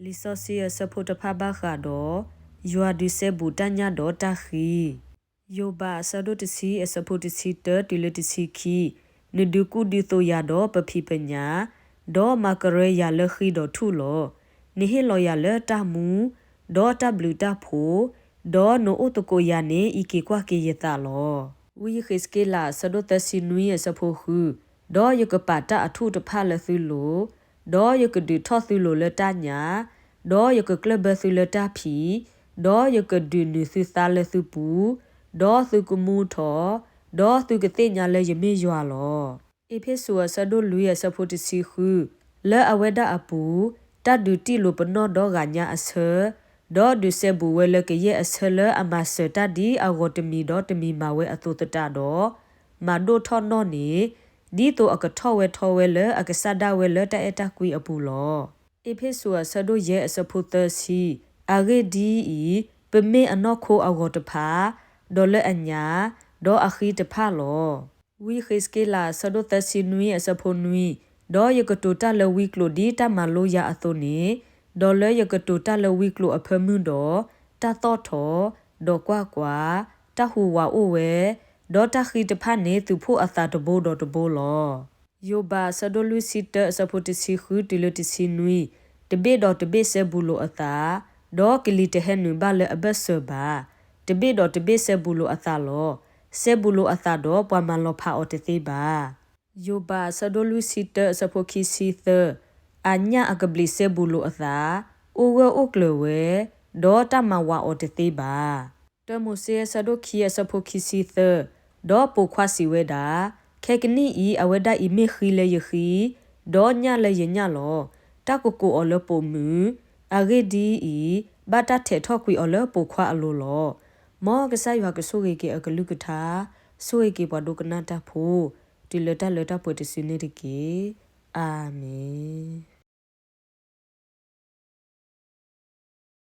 လံာ်စီဆှံအဆၢဖိတဖၣ်ဘၣ်ဃးဒီး ယွၤဒုးစဲဘူးတၢ်ညၣ်ဒီးတၢ်ဃံ. ယိၤဘးအဆၢဒိၣ်တဆံအဆၢဖိတဆံတၢတုၤလၢတဆံခံ, နဒုးကူၣ်ဒုးသိးယၤဒီးပဖံးပညၣ်, ဒီးမၤကရၢယၤလၢဃံဒီးထူၣ်လီၤ. နဟ့ၣ်လီၤယၤလၢတၢ်မူ, ဒီးတၢ်ဘျုးတၢ်ဖှိၣ်, ဒီးနအိၣ်သကိးယၤန့ၣ် အံးက့ၤကွၢ်က့ၤယသးလီၤ. ဝံယဃ့းစက့လးအဆၢဒိၣ်သၢဆံနွံအဆၢဖိဃု, ဒီးယကပာ်တၢ်အထူၣ်တဖၣ်လၢသုလိၤ, ဒီးယကဒုးထီၣ်သုလိၤလၢတၢ်ညၣ်, ဒီးယကကျၢၢ်ဘၢသုလၢတၢ်ဖံး, ဒီးယကဒုးနုာ်သုသါလၢသုပူၤ, ဒီးသုကမူထီၣ်, ဒီးသုကသ့ၣ်ညါလၢယမ့ၢ်ယွၤလီၤ. အ့းဖ့းစူးအဆၢဒိၣ်လွံၢ်အဆၢဖိတဆံဃု, လၢအဝဲဒၣ်အပူၤ, တၢ်ဒုးတံၢ်လိာ်ပနီၣ်ဒီဂၤညါအဆၢ, ဒီးဒုးစဲဘူးဝဲလၢကယဲၢ်အဆၢလၢအမၤစၢၤတၢ်ဒ်အဂီၢ်တမံၤဒီးတမံၤမၤဝဲအသိးသတးဒီး, မၤဒိၣ်ထီၣ်နီၣ်န့ၣ်, ဒ်သိးအကထီၣ်ဝဲထီဝဲလၢအကစၢ်ဒၣ်ဝဲလၢတၢ်အဲၣ်တၢ်ကွံအပူၤလီၤ. အ့းဖ့းစူးအဆၢဒိၣ်ယဲၢ်အဆၢဖိသၢဆံ, အဂ့ၢ်ဒ်အံၤ, ပမ့ၢ်အနီၢ်ခိအဂီၤတဖၣ်, ဒီးလၢအညၣ်, ဒီးအဃံတဖၣ်လီၤ. ဝံဃ့းစက့လးအဆၢဒိၣ်သၢဆံနွံအဆၢဖိနွံ, ဒီးယကတိၤတၢ်လၢဝံကျိာ်ဒ်တၢ်မၤလိယၤအသိးန့ၣ်, ဒီးလၢယကတိၤတၢ်လၢဝံကျိာ်အဖၢမုၢ်ဒီး, တၢ်သီၣ်ထီၣ်, ဒီးကွၢ်ကွၢ်, တၢ်ဟူးဝးအိၣ်ဝဲ, ဒီးတၢ်ဃံတဖၣ်န့ၣ်သုးဖှိၣ်အသးတဘိဒီးတဘိလီၤ. ယိၤဘးအဆၢဒိၣ်လွံၢ်ဆံတၢအဆၢဖိတဆံဃုတုၤလၢတဆံနွံ, တဘ့ၣ်ဒီးတဘ့ၣ်စဲဘူးလိာ်အသး, ဒီးကလံၤတဟဲနုာ်ဘၣ်လၢအဘၢၣ်စၢၤဘၣ်. တဘ့ၣ်ဒီးတဘ့ၣ်စဲဘူးလိာ်အသးလီၤ. စဲဘူးလိာ်အသးဒီးပှၤမၤလီၤဖးအီၤတသ့ဘၣ်. ယိၤဘးအဆၢဒိၣ်လွံၢ်ဆံတၢအဆၢဖိခံဆံသၢ, အညၣ်အကဘျံးစဲဘူးလိာ်အသး, အိၣ်ဂၢၢ်အိၣ်ကျၢၤဝဲ, ဒီးတၢ်မၤဝးအီၤတသ့ဘၣ်. တၢမိၤၡ့အဆၢဒိၣ်ခံအဆၢဖိခံဆံသၢ, ဒီးပိာ်ခွါစံးဝဲဒၣ်, ခဲကနံၣ်အံၤ အဝဲဒၣ်အံၤမ့ၢ်ဃံလၢယဃံ, ဒီးညၣ်လၢယညၣ်လီၤ. တၢ်ကကိးအီၤလၢပိာ်မုၣ်, အဂ့ၢ်ဒ်အံၤ, ဘၣ်တၢ်ထဲးထီၣ်ကွံာ်အီၤလၢပိာ်ခွါအလိၤလီၤ. မ်ကစၢ်ယွၤကဆိၣ်ဂ့ၤက့ၤအကလုၢ်ကထါ, ဆိၣ်ဂ့ၤက့ၤပှၤဒိကနၣ်တၢ်ဖိ, တုၤလၢတၢ်လၢတၢ်ပှဲၤတစုန့ၣ်တက့ၢ်. အၤမ့ၣ်.